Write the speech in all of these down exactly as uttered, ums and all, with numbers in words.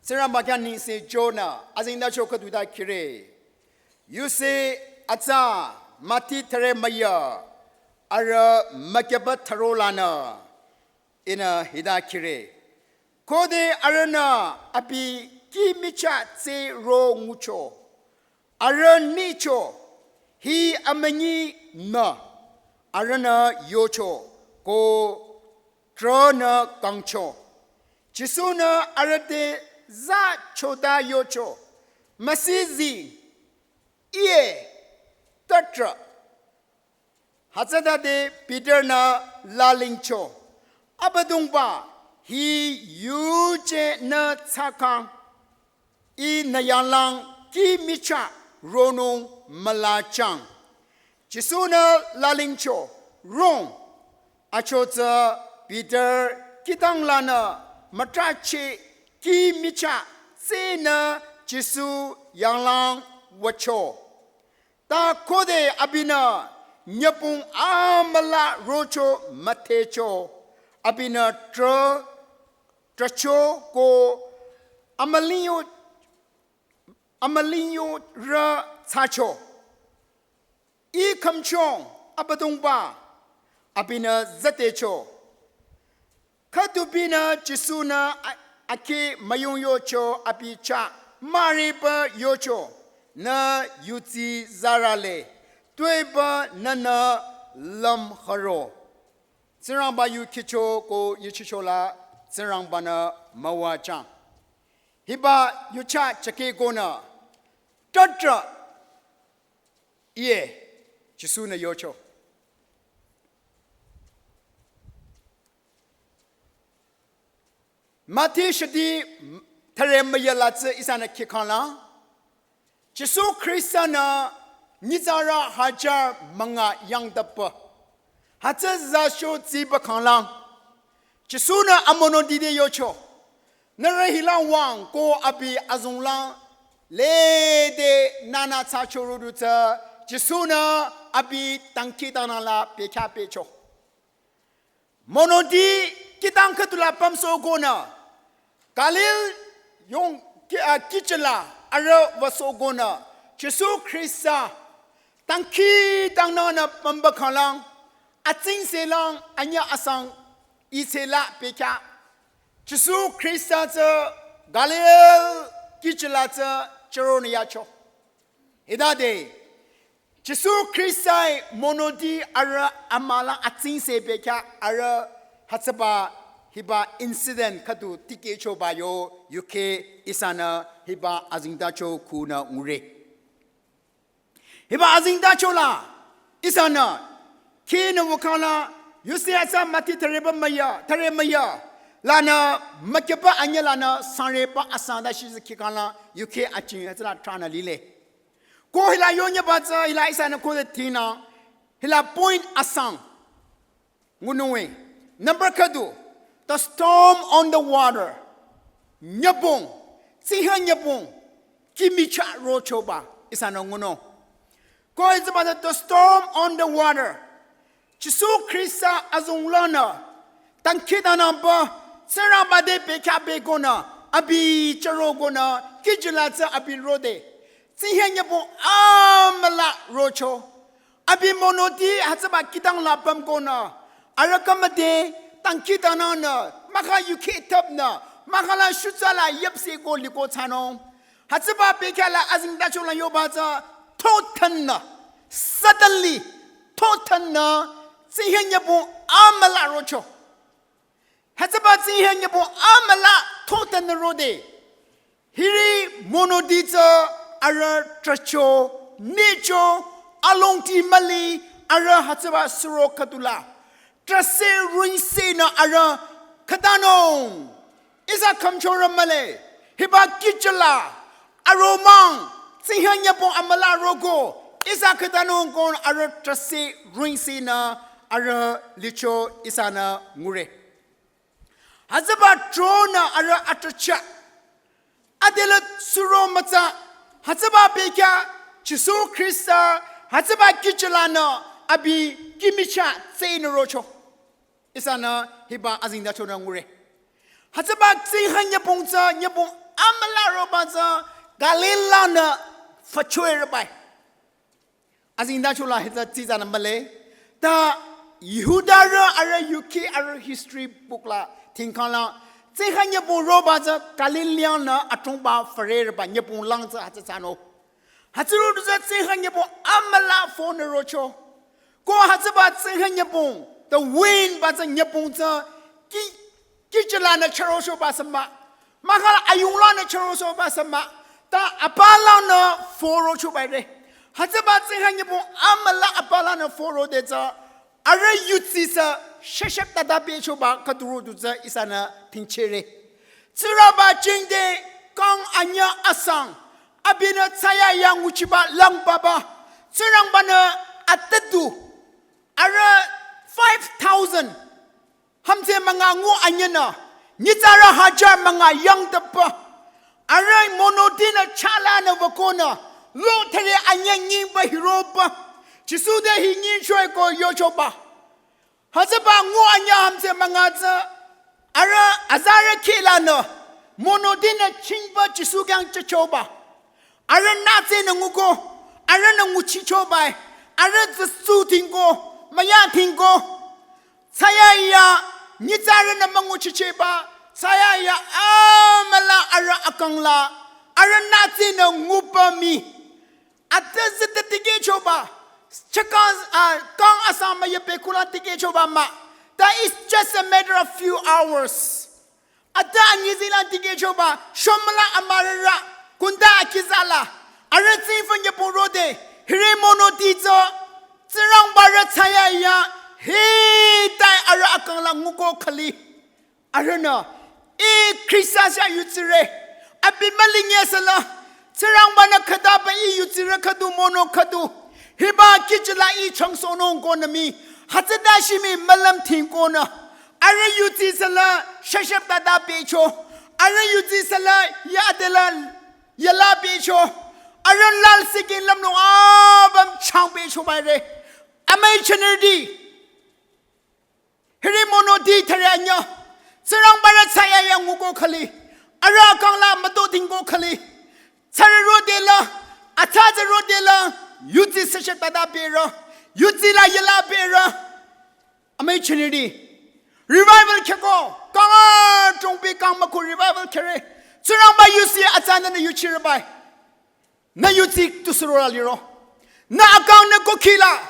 Tsingrangba khyang nengse jünü azengtacho khüdu ta khire. Yuse atsa Mati thüre müyü arüh mükyüba thüro lanü ihnü hita khire. Khode arühnü abi kih michah tsü ro ngucho. Arüh nyicho, hi amünyi nü. Arühnü yocho, ko trünü kangcho. Jisu-nü arüh te zücho ta yocho, müsizi, Ih-e, tüdrü. Hütsütade Peter-nü lalingcho, Abüdongba, hi yuje nü thsakhang, Ih nü yanglang kih michah ronung mülachang. Jisu-nü lalingcho, rong. Achotsü Peter kihtang lanü mütrahcheh kih michah tsünü Jisu yanglang wücho. Ta khode abinü nyübong amüla rocho müdhecho, abinü trü, trücho ko amülinyo, amülinyo rü thsacho. Ih khümchong Abüdongba, abinü züdecho. Khüdubinü Jisu-nü a-, akhi müyung yocho abi chah müriba yocho, nü yudsi zarale, tuepü nünü lümhüro. Tsingrangba yu khicho ko yuchicho la Tsingrangba-nü müwajang. Hiba yuchah chakehkonü, tüdrü, Ih-e, Jisu-nü yocho. Mati shidi thüre müyü la tsü ihsanü khikhangla, Jisu Khrista-nü nyitsarü hajar münga yangdapü. Hütsü zücho tsiba khanglang, Jisu-nü amonoti te yocho, nührü hila wüng ko abi azonglang lede nünü thsacho rodu tsü, Jisu-nü abi dangkhidangnang la bekhyah becho. Monoti kihtang khüdula pümsohkonü, Galil yong ki-, ah, kihchila arüh wüsohkonü, Jisu Khrista dangkhidangnangnü pümba khanglang, atsingse lang anyüh asang ise la bekhyah, Jisu Khrista tsü Galil kihchila tsü chüronü yacho. Hitade, Jisu Khrista-i monoti arüh amüla atsingse bekhyah arüh hütsüba hiba incident khüdu tikehchoba yo yukheh ihsanü hiba azengtacho khunü ngure. Hiba azengtacho la ihsanü khinü wükhangla yuse atsa Mati thüreba müyü, thüre müyü lanü mükyüba anyüh lanü sangreba asang ta shizi khikhangla yukheh aching hütsüla thranü lile. Ko hila yonyüba tsü hila ihsanü khode thinü hila point asang ngunung-e. Number khüdu, the storm on the water. Nyübong, tsinghi nyübong, kih michah rochoba ihsanü ngunung. Ko hütsüba the storm on the water. Jisu Khrista azonglanü dangkhidangnangba, Tsingrangba te bekhyah bekonü, abi chürokonü, kihchila tsü abi rode. Tsinghi nyübong amüla rocho. Abi monoti hütsüba kihtang la pümkonü, arüh kümüde dangkhidangnangnü, mahkhang yukheh thüpnü, mahkhang la shutsa la yüpsehko liko thsanung. Hütsüba bekhyah la azengtacho la yoba tsü thotannü, suddenly, thotannü, tsinghi nyübong amüla rocho. Hütsüba tsinghi nyübong amüla thotannü rode. Hiri monoti tsü arüh trahcho, nyicho, alongti müli arüh hütsüba suro khüdula. Trahse rungsenü arüh khütanung. Ihsa khümchorü mühle, hiba kihchila, aromang, tsinghi nyübong amüla roko, ihsa khütanung ko arüh trahse rungsenü arüh licho ihsanü ngure. Hütsüba tronü arüh atrahcho. Adelü suro mütsa, hütsüba bekhyah Jisu Khrista, hütsüba kihchilanü abi kih michah tsünü rocho. Ihsanü hiba azengtachonü ngure. Hütsüba tsinghi nyübong tsü nyübong amüla roba tsü Galil lanü füchoi rebai. Azingda chula hita tsitsa nü mühle. Ta Jihudarü arüh U K arüh history book la tingkang la, tsingkha nyübong roba tsü Galil lanü atungba füre reba nyübong lang tsü hütsü thsanung. Hütsüro du tsü tsingkha nyübong amüla fünü rocho. Ko hütsüba tsingkha nyübong, the wind ba tsü nyübong tsü ki, kihchilanü chürochoba sü mah. Mahkhang ayunglanü chürochoba sü mah. Ta apalanü fürochoba re. Hütsüba tsingkha nyübong amüla apalanü fürode tsü arüh yudsi sü sheshep tata pehchoba khüduro du tsü ihsanü tingchehre. Tsingrangba jingte kang anyüh asang, abinü thsayahiya nguchiba lang papa. Tsingrangbanü atüdu arüh five thousand hümdhse münga ngu anyünü, nyitsarü hajar münga yangtapa. Arüh monotinü chalanü wükonü, lo thüre anyüh nyingba hiroba. Jisu te hi nyingchoi ko yochoba. Hütsüba ngu anyüh hümdhse münga tsü, arüh azarü kihlanü, monotinü chingba Jisu khyang jüchoba. Arüh nahtsenü nguko, arühnü nguchichoba, arüh tsü su tingko, müya tingko. Thsayahiya, nyitsarünü münguchichehba, thsayahiya amüla arüh akang la, arüh nahtsenü nguba mii. Atüzü te tikehchoba, chakang, ah, kang asang müyepü kulang tikehchoba mah. That is just a matter of few hours. Atü anyüzila tikehchoba, shomüla amürara, kunda akizala. Arüh tsingfa nyübong rode, hiri monoti tsü, Tsingrangba rü thsayahiya, hitai arüh akang la nguko khüli. Arühnü, ih Khrista chah yudsire, abi mülinge süla, Tsingrangbanü khütaba ih yudsire khüdu mono khüdu. Hiba kihchila ih changsohnung konü mii, hütsüta shimii mülüm tingkonü. Arüh yudsi süla, sheshep tata pehcho. Arüh yudsi süla, yadela, yala pehcho. Arüh lalsikin lümnung apüm chang pehchoba re. Amüi jünirüti. Hiri monoti thüre anyüh. Tsingrangba rü thsayahiya nguko khüli. Arüh akang la müto tingko khüli. Thsare rodela, athsatsü rodela, yudsi sheshep tata pehrü. Yudsi la yala pehrü. Amüi jünirüti. Revival kheko, kang adrong pü kang müko revival khere. Tsingrangba yusi atsanü nü yuchire bai. Nü yudsi tu sürora liro. Nü akang nü kukhi la.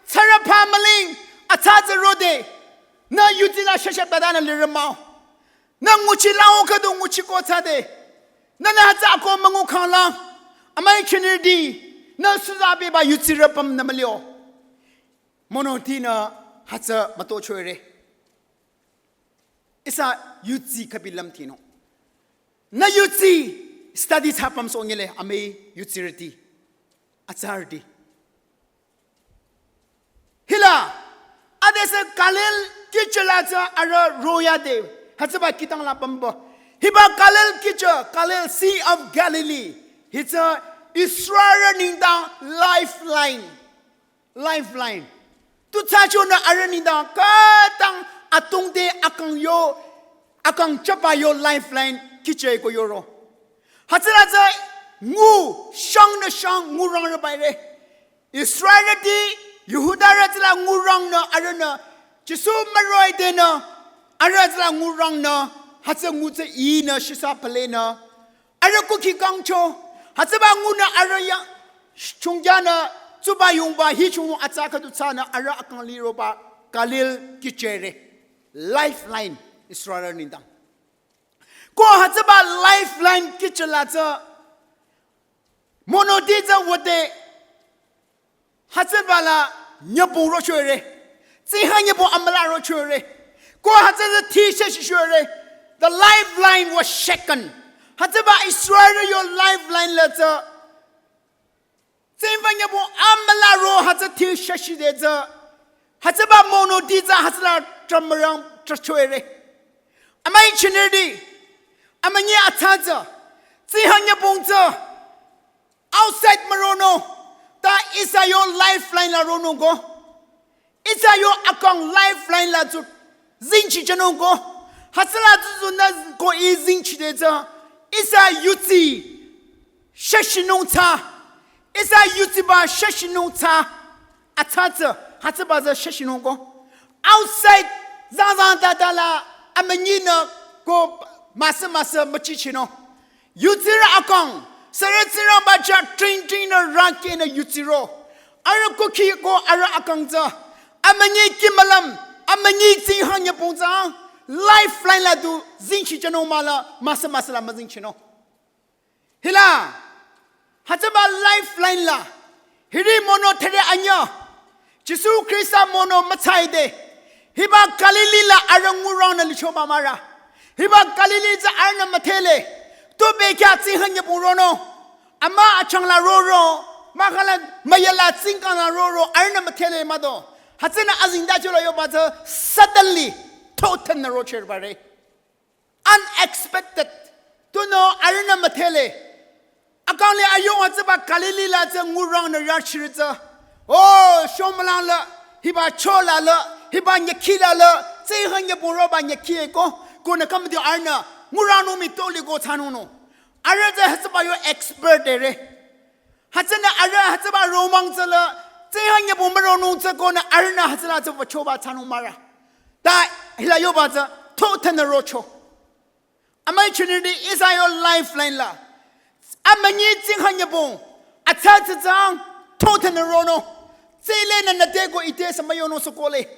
Thsare pha müling. Athsatsü rode. Nü yudsi la sheshep tata nü lire mah-o. Nü nguchila o khüdu nguchiko thsade. Nünü hütsü ako müngu khang la. Amüi jünirüti. Nü suza beba yudsire püm nü müli-o. Monotinü hütsü mütochore. Ihsa yudsi khübi lümtinung. Nü yudsi study thsapüm so nyile amüi yudsirüti. Atsarüti. Hila, adesü Galil kihchila tsü arüh royade. Hütsüba kihtang la pümba. Hiba Galil kihchi, Galil Sea of Galilee. Hi tsü Israel nengdang lifeline. Lifeline. Tu thsachonü arüh nengdang khütang atungte akang yo, akang chaba yo lifeline kihchi ko yoro. Hütsüla tsü ngu, shangnü shang ngu rangre bai re. Israelrüti, Jihudarü tsüla ngu rangnü arühnü, Jisu müroh-i denü, arüh tsüla ngu rangnü, hütsü ngu tsü iinü shisa pale nü, arüh kukhi kangcho, hütsüba ngunü arüh yang, chungjanü, tsuba yungba, hi chungnung atsa khüdu thsanü, arüh akang liroba, Galil kihchire. Lifeline, Israel nengdang. Ko hütsüba lifeline kihchila tsü, monoti tsü wüde, hütsüba la nyübong rochore. Tsingkha nyübong amüla rochore. Ko hütsü tsü thi sheshichore. The lifeline was shaken. Hütsüba Israel yo lifeline la tsü. Tsingkha nyübong amüla ro hütsü thi sheshide tsü. Hütsüba monoti tsü hütsüla tramrang trachore. Amüi jünirüti. Amünyi atsa tsü. Tsingkha nyübong tsü. Outside müronung, ta ihsa yo lifeline la ronung ko. Ihsa yo akang lifeline la tsü zingchichanung ko. Hütsüla tsü tsünü ko ih zingchide tsü. Ihsa yutsi shashinung tsü, ihsa yutsiba shashinung tsü, atsa tsü, hütsüba tsü shashinung ko. Outside, zang zang da da la, amünyi nü ko müsü müsü müchichinung. Yutsirü akang, sürü Tsingrangba chah tring tring nü rangke nü yutsiro. Arüh kukhi ko arüh akang tsü. Amünyi kimülüm, amünyi tsinghang nyübong tsü. Lifeline la du zingchichanung mahla, müsü müsü la müzingchinung. Hila, hütsüba lifeline la, hiri mono there anyüh, Jisu Khrista mono mütsaide, hiba Galili la arüh ngurangnü lichoba mahra, hiba Galili tsü arühnü müdhele, tu bekhyah tsinghang nyübong ronung, ama achang la roro, mahkhang la müyala tsingkang la roro, arühnü müdhele mahdo, hütsünü azengtacho la yoba tsü suddenly, thotennü rochehbare. Unexpected. Tunüo arühnü müdhele. Akang le ayung hütsüba Galili la tsü ngurangnü rachire tsü. Oh, shomülang la, hiba cho la la, hiba nyükhi la la, tsinghang nyübong roba nyükhi e ko, ko nü khümdi arühnü, ngurangnung mii toli ko thsanung nung. Arüh tsü hütsüba yo expert ere. Hütsünü arüh hütsüba romang tsü la, tsinghang nyübong müronung tsü ko nü arühnü hütsüla tsü wüchoba thsanung mahra. Ta hila yoba tsü, thotennü rocho. Amüi Trinity ihsa yo lifeline la. Amünyi tsinghang nyübong, atsa tsü tsang, thotennü ronung. Tsüle nü nüte ko ite sü müyonung sü kohle.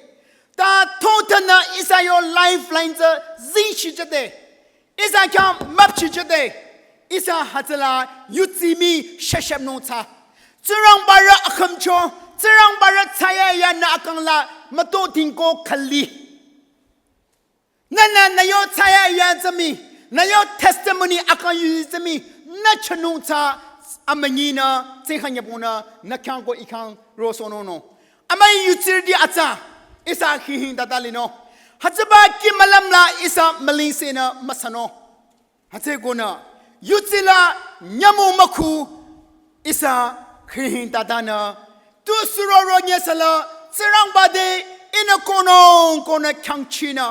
Ta thotennü ihsa yo lifeline tsü zingchichade. Ihsa khyang müpchichade, ihsa hütsüla yutsi mii shashapnung tsü. Tsingrangbarü akhümcho, Tsingrangbarü thsayahiya nü akang la müto tingko khali. Nünü nü yo thsayahiya tsü mii, nü yo testimony akang yu tsü mii, nü chanung tsü amünyi nü, tsinghang nyübong nü, nü khyang ko ih khyang rosohnung nung. Amüi yutsirüti atsa, ihsa hihing tata linung. Hütsüba kimülüm la ihsa mülingsehnü müsanung. Hütsü ko nü, yutsi la nyümong mükhu ihsa hihing tata nü. Tu suroro nyesala, Tsingrangba te ihnü konung ko nü khyangchinü.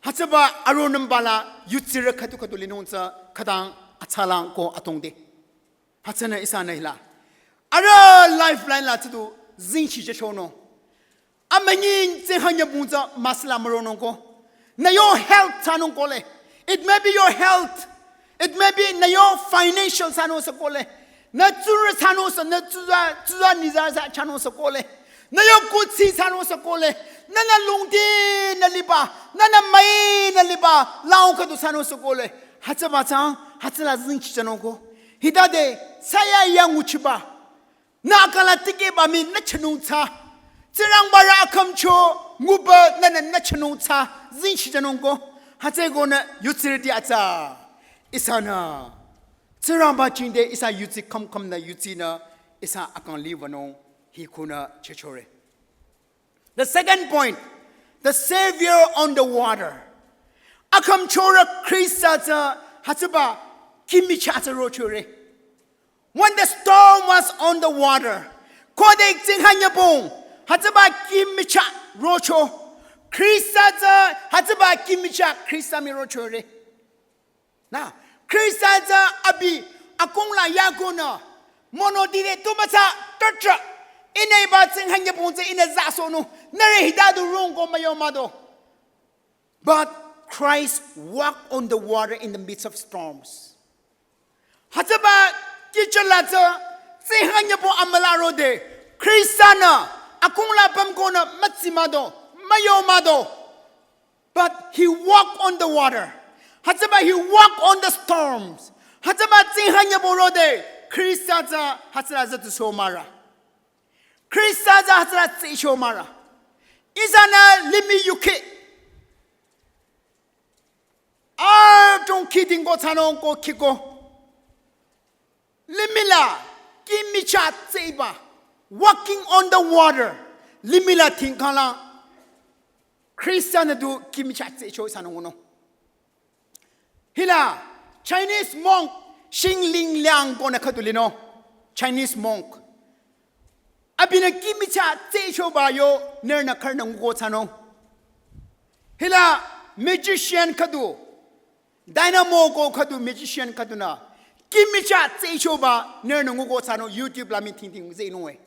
Hütsüba aronümba la yutsirü khüdu khüdu linung tsü khütang atsalang ko atongde. Hütsünü ihsanü hila. Arüh lifeline la tsü du zingchichachonung. Amünyi tsinghang nyübong tsü müsüla müronung ko. Nü yo health thsanung kohle. It may be your health. It may be nü yo financial thsanung sü kohle. Nü tsurü thsanung sü, nü tsuza, tsuza niza za thsanung sü kohle. Nü yo kuthsi thsanung sü kohle. Nünü lungti nü liba, nünü müi nü liba, lau khüdu thsanung sü kohle. Hütsüba tsang, hütsüla zingchichanung ko. Hitade, thsayahiya nguchiba. Nü akang la tikehba mii nü chanung tsü. Tsingrangbarü akhümcho nguba nünü nü chanung tsü. Zingchichanung ko. Hütsü ko nü yutsirüti atsa. Ihsanü. Tsingrangba jingte ihsa yutsi khümkhüm nü yutsinü ihsa akang liwünung hi ko nü chechore. The second point, the Savior on the water. Akhümchorü Khrista tsü hütsüba kih michah tsü rochore. When the storm was on the water, khode tsinghang nyübong, hütsüba kih michah rocho. Khrista tsü hütsüba kih michah Khrista mii rochore. Nü, Khrista tsü abi akong la yakonü, mono dire tu mütsa tatra. Ihnü hiba tsinghang nyübong tsü ihnü zasohnung, nührü hita du rung ko müyo mahdo. But Christ walked on the water in the midst of storms. Hütsüba kihchila tsü, tsinghang nyübong amüla rode, Khrista nü, akong la pümkonü mütsi mahdo, müyo mahdo. But he walked on the water. Hütsüba he walked on the storms. Hütsüba tsinghang nyübong rode, Khrista tsü hütsüla zütuso mahra. Khrista tsü hütsüla tsicho mahra. Ihsanü limih yukhi. Adrong kih tingko thsanung ko khiko. Limih la kih michah tsehba, walking on the water. Limih la tingkhala. Khrista nü du kih michah tsehcho thsanung nung. Hila, Chinese monk, Xing Ling Liang ko nü khüdu linung. Chinese monk. Abinü kih michah tsehchoba yo nührünü khürünü nguko thsanung. Hila, magician khüdu. Dynamo ko khüdu magician khüdunü kih michah tsehchoba nührünü nguko thsanung YouTube la mi thingthing zehnung e.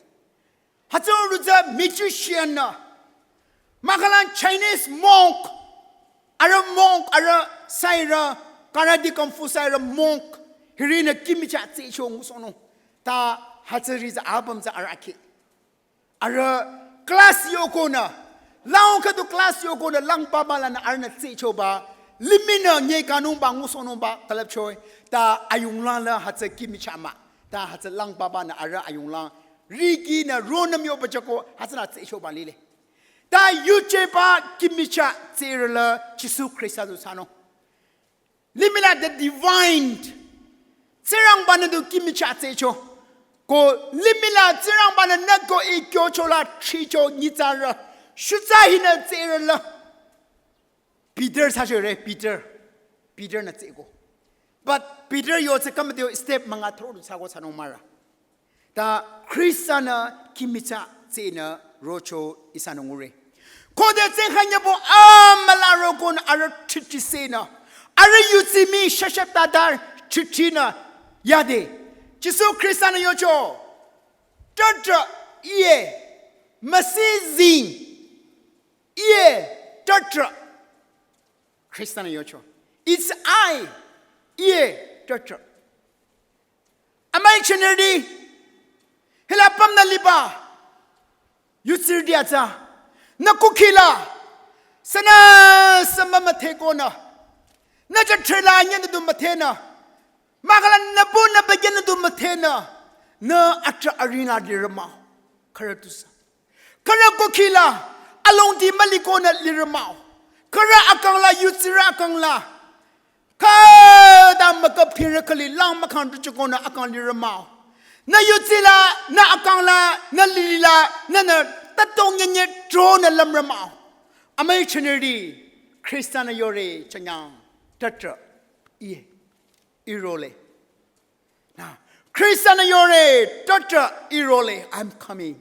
Hütsü roh-i tsü magician nü mahkhang Chinese monk, arüh monk, arüh sairü karate kung fu sairü monk, hirinü kih michah tsehcho ngusohnung. Ta hütsüri tsü apüm tsü arüh akhi. Arüh class yokonü, lang khüdu class yokonü lang papa lanü arühnü tsehchoba, limihnü nyekanungba ngusohnungba külüpcho-i, ta ayunglang la hütsü kih michah mah, ta hütsü lang papanü arüh ayunglang rikinü ronüm yoba jüko hütsünü tsehchoba lile. Ta yujeba kih michah tsehrü la Jisu Khrista du thsanung. Limih la the divine. Tsingrangba-nü du kih michah tsehcho. Ko limih la Tsingrangba-nü nü ko i kyocho la thricho nyitsarü. Shutsa hinü tsehrü la. Peter thsachore, Peter. Peter-nü tsehko. But Peter yo tsü khümüteo step münga throdu thsako thsanung mah-rü. Ta Khrista-nü kih michah tsehnü rocho ihsanü ngure. Khode tsingkhang nyübong amüla rokonü arüh thrithi senü, arüh yutsi mii shashap tata thrithinü yade, Jisu Khrista-nü yocho, "Tütrah, Ih-e, müsi zing, Ih-e, tütrah." Khrista-nü yocho, "It's I, Ih-e, tütrah." Amüi jünirüti, hila pümnü liba yutsirüti atsa, nü kukhi la sünüsü mümüdhekonü, nü jütrela nyünü du müdhenü, mahkhang nübünü beginü du müdhenü, nü atrah aring la lirü mah-o. Khürü tusü, khürü kukhi la alongdi mülikonü lirü mah-o. Khürü akang la, yutsirü akang la, khüta müküp thirü khüli lang mükhang tuchikonü akang lirü mah-o. Nü yutsi la, nü akang la, nü lili la, nünü tatong nyenye tronü lümrü mah-o. Amüi jünirüti, Khrista-nü yore, "Chanyang, tütrah, Ih-e, Ih role." Nü, Khrista-nü yore, "Tütrah, Ih role, I'm coming."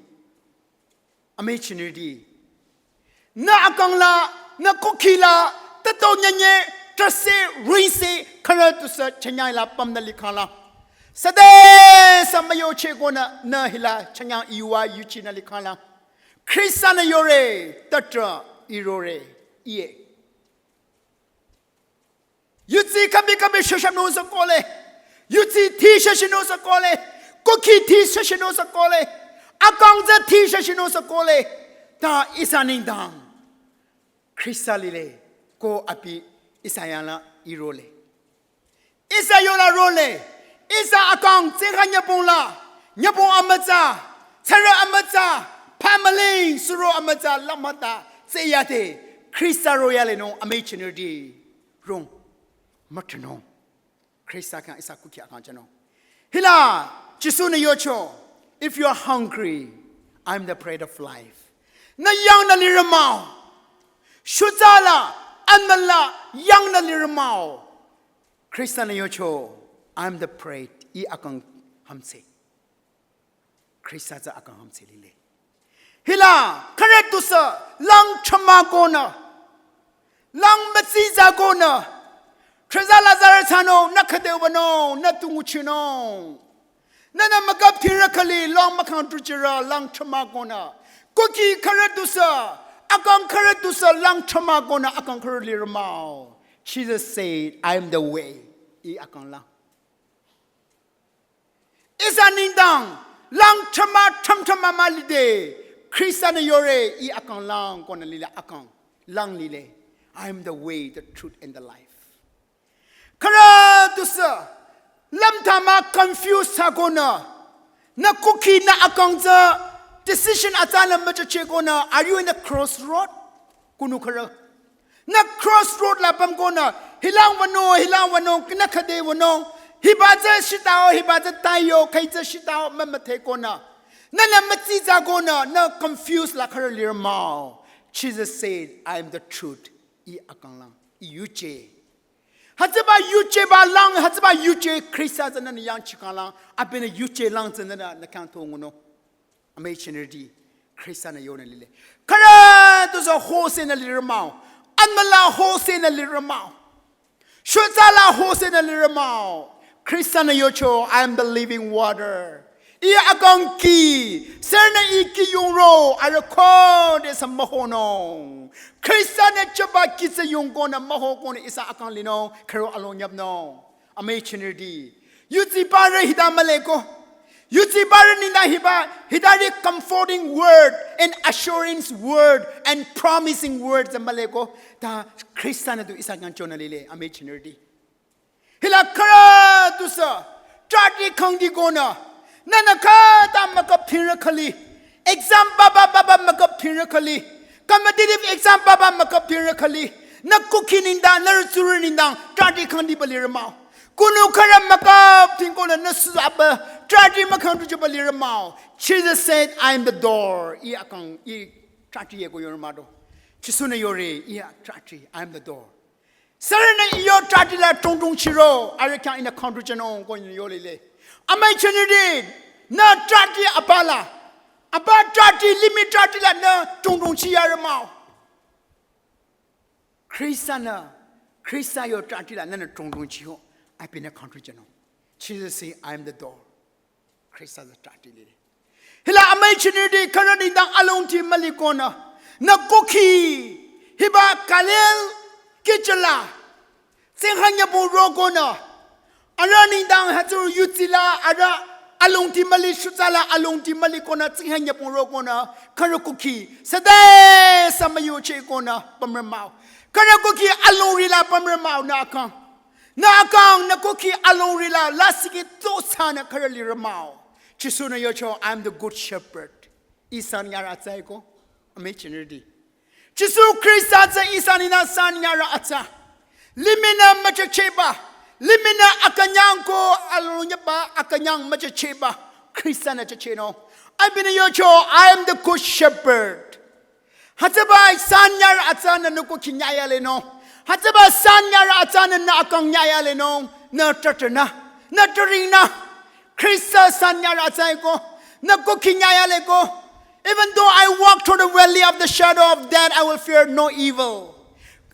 Amüi jünirüti, nü akang la, nü kukhi la, tatong nyenye, trase, ringse, khürü tusü chanyang la pümnü likhang la, süde sü müyochehkonü nü hila chanyang iwa yuchinü likhang la, Khrista-nü yore, "Tütrah, Ih rore, Ih-e." Yutsi khübi khübi shashanung sü kohle. Yutsi thi shashinung sü kohle. Kukhi thi shashinung sü kohle. Akang tsü thi shashinung sü kohle. Ta ihsa nengdang Khrista lile, ko abi ihsa yanglih Ih role. Ihsa yola role. Ihsa akang tsingkhang nyübong la, nyübong amütsa, tsarü amütsa, family suro amütsa la müta tsü yade, Khrista ro yalenung amüi jünirüti, rong müthünung. Khrista khyang ihsa kukhi akang jünung. Hila Jisu-nü yocho, "If you are hungry, I'm the bread of life." Nü yangnü lirü mah-o. Shutsa la, amüla yangnü lirü mah-o. Khrista-nü yocho, "I'm the bread, Ih akang hümdhse." Khrista tsü akang hümdhse lile. Hila khürü tusü lang thrümakonü, lang mütsitsakonü, thrüza la zarü thsanung, nü khüde wünung, nü tu nguchinung, nünü müküp thirü khüli lang mükhang tuchirü lang thrümakonü, kukhi khürü tusü, akang khürü tusü lang thrümakonü akang khürü lirü mah-o. Jesus said, "I am the way." Ih akang lang. Ihsa nengdang lang thrüma thrüm thrüma mah lide, Khrista-nü yore, "Ih akang lang," konü lile, akang lang lile. "I am the way, the truth, and the life." Khürü tusü lümthsa mah confuse thsakonü, nü kukhi nü akang tsü decision atsanü müchachehkonü, are you in the crossroad? Kunu khürü nü crossroad la pümkonü, hilang wünung, hilang wünung, nü khüde wünung, hiba tsü shitao, hiba tsü taiyo, khüi tsü shitao mümüdhekonü, nünü mütsitsakonü, nü confuse la khürü lirü mah-o. Jesus said, "I am the truth." Ih akang lang, Ih yuje. Hütsüba yujeba lang, hütsüba yuje Khrista tsü nünü yangchikhang lang, abinü yuje lang tsü nünü nü khyang thongunung. Amüi jünirüti, Khrista-nü yonü lile. Khürü tusü hosenü lirü mah-o. Amüla hosenü lirü mah-o. Shutsa la hose nü lirü mah-o. Khrista-nü yocho, "I am the living water." Ih akang kih, sürünü ih kih yungro, arüh khodesü mühonung. Khrista-nü chaba kih tsü yungkonü mühokonü ihsa akang linung, khürü along nyapnung. Amüi chinirüti. Yutsibarü hita mühleko. Yutsibarü nengdang hiba, hitari comforting word and assurance word and promising word tsü mühleko. Ta Khrista-nü du ihsa khyang chonü lile, amüi chinirüti. Hila khürü tusü, trahti khangdikonü, nünü khüta müküp thingrü khali, exam baba baba müküp thingrü khali, competitive exam baba müküp thingrü khali, nü kukhi nengdang, nü rütsurü nengdang, trahti khangdiba lirü mah-o. Kunu khürü müküp thingkonü nü suzaba, trahti mükhangducheba lirü mah-o. Jesus said, "I am the door." Ih akang, ih trahti yeko yorü mah do. Jisu-nü yore, ih trahti, "I am the door." Sürünü iyo trahti la tongtong chiro, arüh khyang ihnü khangduchanung ko ihnü yolile. Amüi chinirüti, nü trahti apala, apa trahti, limih trahti la nü tongtong chiyarü mah-o. Khrista-nü, Khrista yo trahti la nünü tongtong chiyo, abinü khangduchanung. Jesus say, "I am the door." Khrista tsü trahti lile. Hila amüi chinirüti khürü nengdang alongti mülikonü, nü kukhi, hiba Galil kihchila, tsingkhang yapung rokonü, arüh nengdang hütsü yutsila, arüh alongti müli, shutsala alongti mülikonü, tsingkhang yapung rokonü, khürü kukhi, südesü müyuchehkonü, pümrü mah-o. Khürü kukhi alongri la pümrü mah-o nü akang. Nü akang nü kukhi alongri la lasih kih tosanü khürü lirü mah-o. Jisu-nü yocho, "I am the good shepherd." Ih san yarü atsa-eko, amüi chinirüti. Jisu Khrista tsü ihsa nengdang san yarü atsa. Limihnü müchachehba, limihnü akünyang ko alongyaba akünyang müchachehba, Khrista-nü chachehnung. Abinü yocho, "I am the good shepherd." Hütsüba san yarü atsanü nü kukhi nyayalenung. Hütsüba san yarü atsanü nü akang nyayalenung. Nü trahtinü, nü turingnü, Khrista san yarü atsa-eko, nü kukhi nyayaleko. "Even though I walk through the valley of the shadow of death, I will fear no evil."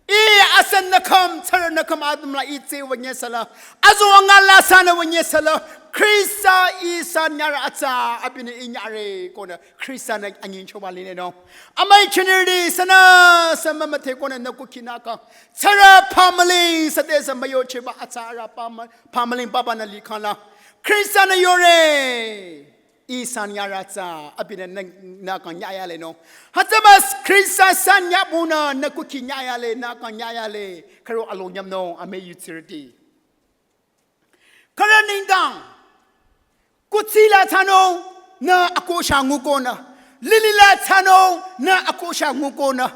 Ih asanü khüm, tsürünü khüm adümla ih tsü wünye sala, azu angala sanü wünye sala, Khrista ih san yarü atsa, abinü ih nyare konü Khrista-nü anyingchoba linenung. Amüi chinirüti, sünüsü mümüdhekonü nü kukhi nü akang, tsürü pamüling südesü müyochehba atsa arüh pamü-, pamüling baba nü likhangla, Khrista-nü yore, "Ih san yarü atsa." Abinü nü, nü akang nyayalenung. Hütsüba Khrista san yapunü nü kukhi nyayale, nü akang nyayale, khürü along nyapnung, amüi yutsirüti. Khürü nengdang, kuthsi la thsanung, nü akosha ngukonü, lili la thsanung, nü akosha ngukonü,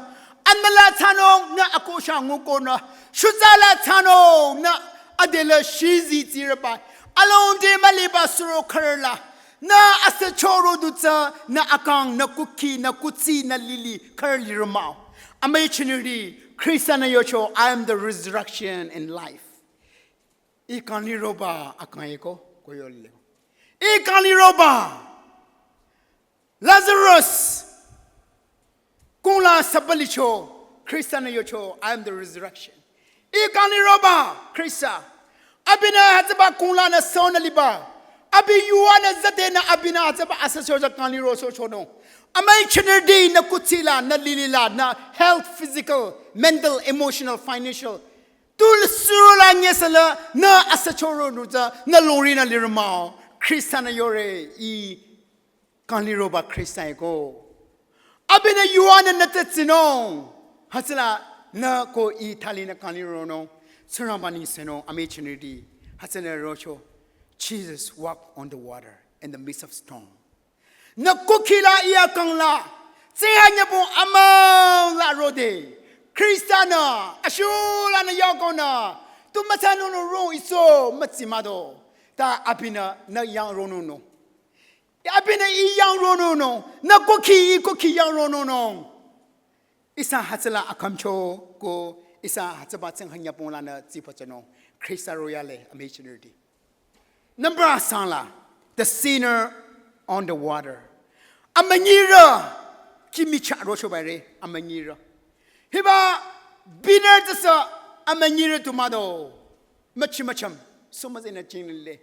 anmü la thsanung, nü akosha ngukonü, shutsa la thsanung, nü adela shizi tsirüba, alongdi müliba suro khürü la, nü asüchoro dutsü, nü akang, nü kukhi, nü kuthsi, nü lili, khürü lirü mah-o. Amüi chinirüti, Khrista-nü yocho, "I am the resurrection and life." Ih kangliroba akang-eko, ko yole. Ih kangliroba. Lazarus kungla sübalicho, Khrista-nü yocho, "I am the resurrection." Ih kangliroba, Khrista. Abinü hütsüba kunglanü sonü liba, abi yuvanü zadenü abinü hütsüba asüsoja kanglirosohchonung. Amüi chinirüti nü kuthsi la, nü lili la, nü health, physical, mental, emotional, financial, tu suro la nyesala, nü asüchoro nutsü, nü longrinü lirü mah-o. Khrista-nü yore, ih kangliroba Khrista-eko. Abinü yuvanü nü tetsinung. Hütsüla nü ko ih thalinü kanglironung. Tsingrangba nengsenung, amüi chinirüti. Hütsünü rocho, "Jesus walked on the water in the midst of storm." Nü kukhi la ih akang la, tsingkhang yapung amüla rode, Khrista-nü, ashulanü yakonü, tu müthsanungnü ro iso mütsi mah do, ta abinü nü yang ronungnung. Abinü ih yang ronungnung, nü kukhi ih kukhi yang ronungnung. Ihsa hütsüla akhümcho ko ihsa hütsüba tsingkhang yapung lanü tsipatsanung. Khrista royale, amüi chinirüti. Number asang la, the sinner on the water. Amünyirü, kih michah rochoba re, amünyirü. Hiba beginner tsüsü amünyirü tu mah do. müchi mücham, sumüzenü jingle.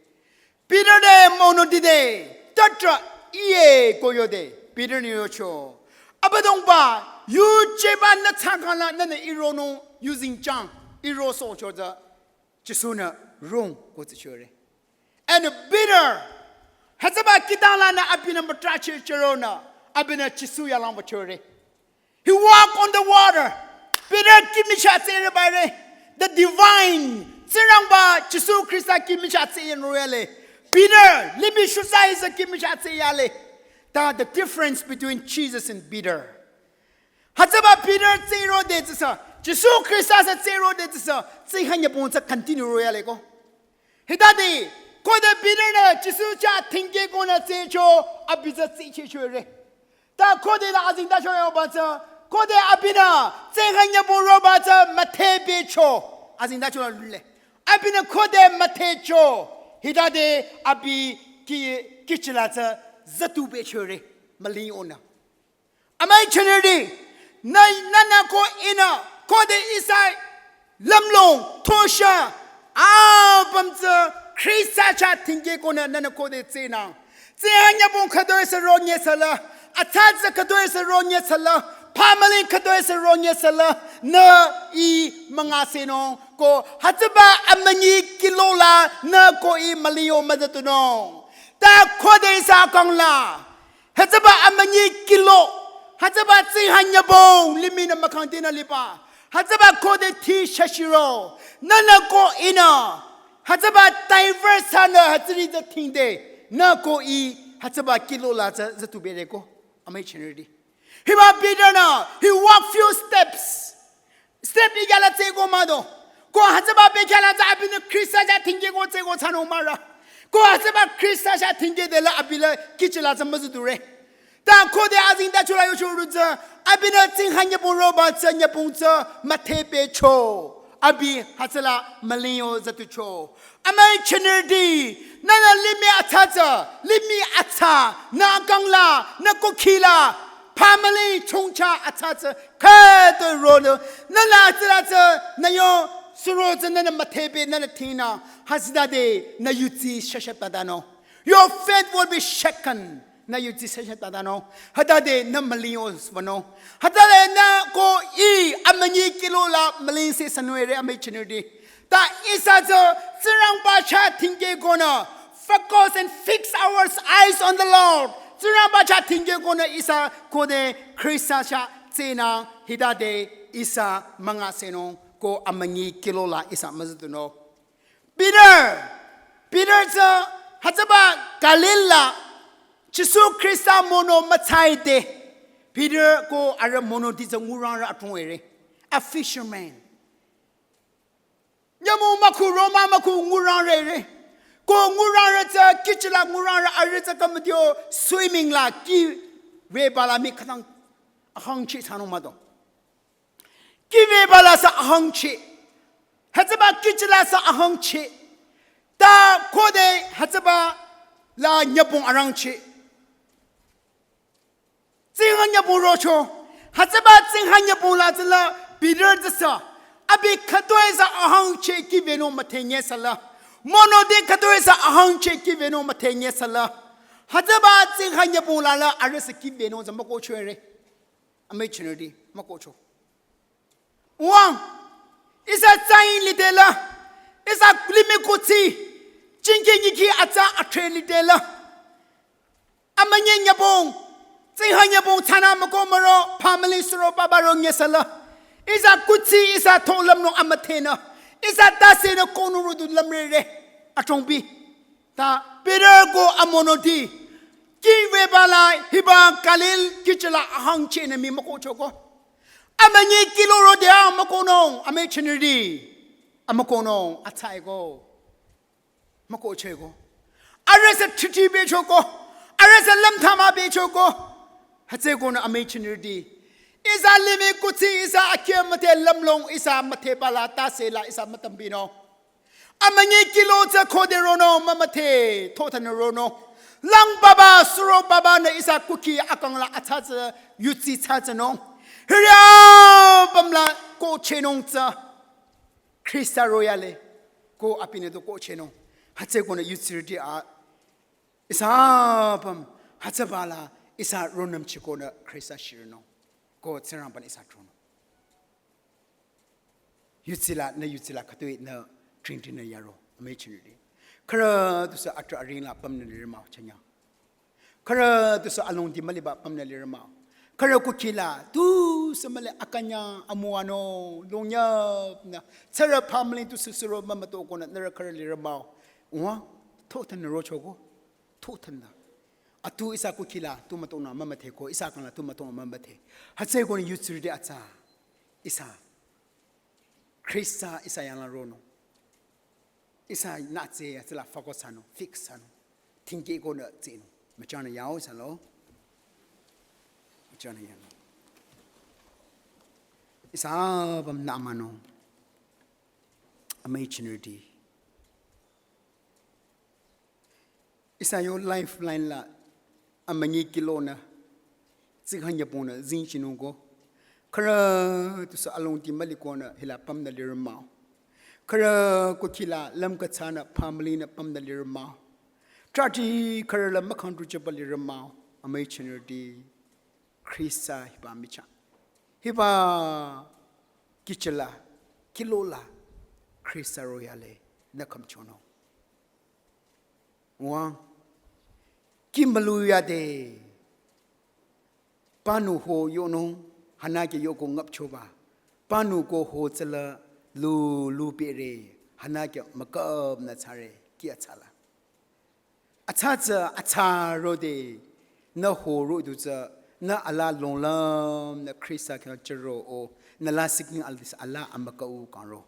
Peter de mono dide, tatra iye koyode, Peter ni yocho. Abüdongba, yucheba nü tsangkala nünü ironung, using chang, irosohcho tsü, Jisu-nü rung ko tsü chore. And Peter, hütsüba kidang lanü abinü mütrache chüronü, abinü Jisu yalangba chore. He walked on the water. Peter kih michah tsere bare. The divine, Tsingrangba Jisu Khrista kih michah tseyen royale. Peter, limih shutsa ihsa kih michah tseyale. Ta the difference between Jesus and Peter. Hütsüba Peter tsero de tsüsa, Jisu Khrista sü tsero de tsüsa, tsingkhanyübong tsü continue royale ko. Hitade, khode Peter-nü Jisu chah thingke konü tsecho, abi tsü tsichechore. Ta khode la azingdacho yoba tsü, khode abinü tsingkhanyübong roba tsü müthehpehcho, azingdacho la lule. Abinü khode müthehcho, hitade abi kih, kihchila tsü zütupehchore, müling onü. Amüi chinirdi, nü, nünü ko ihnü, khode ihsa lümlong, thosha, apüm tsü Khrista chah thingke konü nünü khode tsenü. Tsingkhanyübong khütoi sü ronye sala, atsa tsü khütoi sü ronye sala, pamüling khütoi sü ronye sala, nü ih müngasenung ko hütsüba amünyi kilo la nü ko ih müling o müzütunung. Ta khode ihsa kangla, hütsüba amünyi kilo, hütsüba tsingkhanyübong limih nü mükhangtinü liba. Hütsüba khode thi shashiro, nünü ko ihnü, hütsüba diverse hanü hütsüri tsü thingde, nü ko ih, hütsüba kilo la tsü zütupehre ko, amüi chinirdi. Hiba Peter-nü, he walked few steps. Step ikyala tseko mado. Ko hütsüba bekhyala tsü abinü Khrista chah thingke ko tseko thsanung mara. Ko hütsüba Khrista chah thingke dela abila kihchila tsü müzüdure. Ta khode azingdacho la yocho ru tsü, abinü tsingkhanyübong roba tsü nyübong tsü müthehpehcho. Abi hütsüla müling o zütucho. Amüi chinirdi, nünü limih atsa tsü, limih atsa, nü kangla, nü kukhila, pamüling chongcha atsa tsü, khütoi ronü, nünü atsüla tsü, nü yo, suro tsü nünü müthehpeh, nünü thingnü, hütsütade, nü yudsi shasha tatanung. Your faith will be shaken. Nü yudsi shasha tatanung. Hütade nü müling o svanung. Hütade nü ko ih amünyi kilo la mülingse sünüre amüi chinirdi. Ta ihsa tsü Tsingrangba chah thingke konü focus and fix our eyes on the Lord. Tsingrangba chah thingke konü ihsa khode Khrista chah tsenü hütade ihsa müngasenung ko amünyi kilo la ihsa müzütunung. Peter, Peter tsü hütsüba Galil la Jisu Khrista mono mütsaide. Peter ko arüh monoti tsü ngurangrü atong ere. A fisherman. Nyümong mükhu, roma mükhu ngurangrü ere. Ko ngurangrü tsü kihchila ngurangrü arüh tsü kamütio swimming la kih weba la mii khütang ahangchi thsanung mado. Kih weba la sü ahangchi. Hütsüba kihchila sü ahangchi. Ta khode hütsüba la nyübong arangchi. Tsingkhanyübong rocho. Hütsüba tsingkhanyübong la tsüla Peter tsüsü. Abi khütoi sü ahangchi kih wenung müdhenye sala. Monoti khütoi sü ahangchi kih wenung müdhenye sala. Hütsüba tsingkhanyübong la la arüh sü kih wenung tsü mükohcho ere. Amüi chinirdi, mükohcho. Wang, ihsa tsain lidela, ihsa limih kuthsi, jingki nyiki atsa atre lidela. Amünyi nyübong, tsingkhanyübong thsanü mükoh müro, family suro baba ro nyesala. Ihsa kuthsi, ihsa tho lümnung amüdhenü. Ihsa tase nü kohnung rodu lümre re. Atongbi. Ta Peter ko amonoti. Kih weba la hiba Galil kihchila ahangchi nü mii mükohcho ko. Amünyi kih loro de a mükohnung, amüi chinirdi. Amükohnung, atsai ko. Mükohcho ko. Arüh sü thriti becho ko. Arüh sü lümthama becho ko. Hütsü konü amüi chinirdi. Ihsa limih kuthsi ihsa akheh müdhe lümlong ihsa müdheba la tase la ihsa mütambinung. Amünyi kih lo tsü khode ronung mümüdhe, thothanü ronung. Lang baba, suro baba nü ihsa kukhi akang la atsa tsü, yudsi tsa tsünung. Hiri apüm la kohchehnung tsü. Khrista royale. Ko abinü tu ko chenung. Hütsükonü yutsirüti a ihsa apüm, hütsübala ihsa ronümchikonü Khrista shirinung. Ko Tsingrangbanü ihsa tronung. Yutsila, nü yutsila khütoi nü trinti nü yaro, amüi chinrüti. Khürü tusü atrah aringla pümnü lirü mah-o chanya. Khürü tusü alongdi müliba pümnü lirü mah-o. Khürü kukhila tusü müli akünyang amüwanung, longyapnü. Tsürü family tusü suro mümütokonü nührü khürü lirü mah-o. Uwa, thothanü rochoko, thothanü. Atu ihsa kukhila tu mütonü mümüdheko, ihsa kangla tu mütonü mümüdhe. Hütsükonü yutsirüti atsa. Ihsa Khrista ihsa yangla ronung. Ihsa nü tsü ya tsüla focus thsanung, fix thsanung. Tingkehkonü tsinung. Müchangnü yao ihsa lo. Müchangnü yao. Ihsa apüm nü amanung. Amüi chinrüti. Ihsa yo lifeline la amünyi kilonü, tsikha nyübongnü zingchinungko. Khürü tusü alongdi mülikonü hila pümnü lirü mah-o. Khürü kukhila lümkütsanü family nü pümnü lirü mah-o. Trahti khürü la mükang tu jüba lirü mah-o. Amüi chinrüti. Khrista hiba michah. Hiba kichila, kilola, Khrista royale, nü khümchonung. Wang, ki mülu yade, panu ho yonung, hünake yoko ngüpchoba, panu ko ho tsüla, lu, lu pere, hünake müküpnü tsare, ki atsala. Atsa tsü, atsa rode, nü ho rodu tsü, nü ala longlüm, nü Khrista khyang chüro o, nü la siking aldis ala amükau kangro.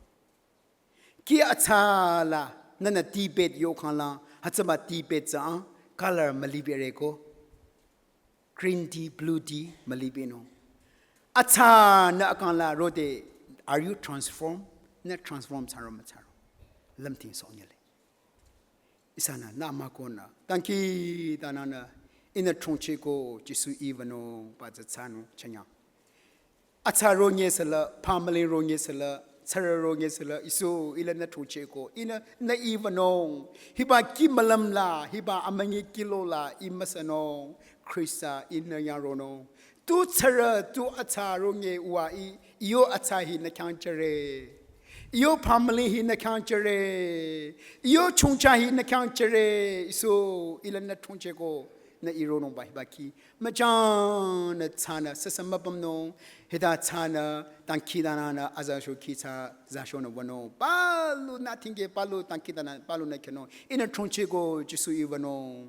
Ki atsa la, nü nü tea bed yo khangla, hütsüba tea bed tsü, ah, color mülibereko. Green tea, blue tea, mülibenung. Atsa nü akangla rode, are you transformed? Nü transform thsaro müthsaro. Lümting sonyale. Ihsanü nü amakonü. Dangkhidangnangnü. Ihnü thongcheko Jisu iwünung ba tsü thsanung chanyang. Atsa ronye sela, family ronye sela, tsara ronye sela, Isu ila nü thongcheko, ihnü nü iwünung. Hiba ki mülüm la, hiba amünyi kilo la, i müsanung. Khrista ihnü yang ronung. Tu tsara, tu atsa ronye wa i, iyo atsa hi nü khyang chüre. Iyo family hi nü khyang chüre. Iyo chongcha hi nü khyang chüre. Isu ila nü thongcheko nü ironung ba hiba ki. Müchangnü tsünü süsü müpümnung. Hita tsünü dangkhidangnangnü aza sho ki tsü za shonü wünung. Palu nü tingke palu dangkhidangnang palu nü khenung. Ihnü thongcheko Jisu iwünung.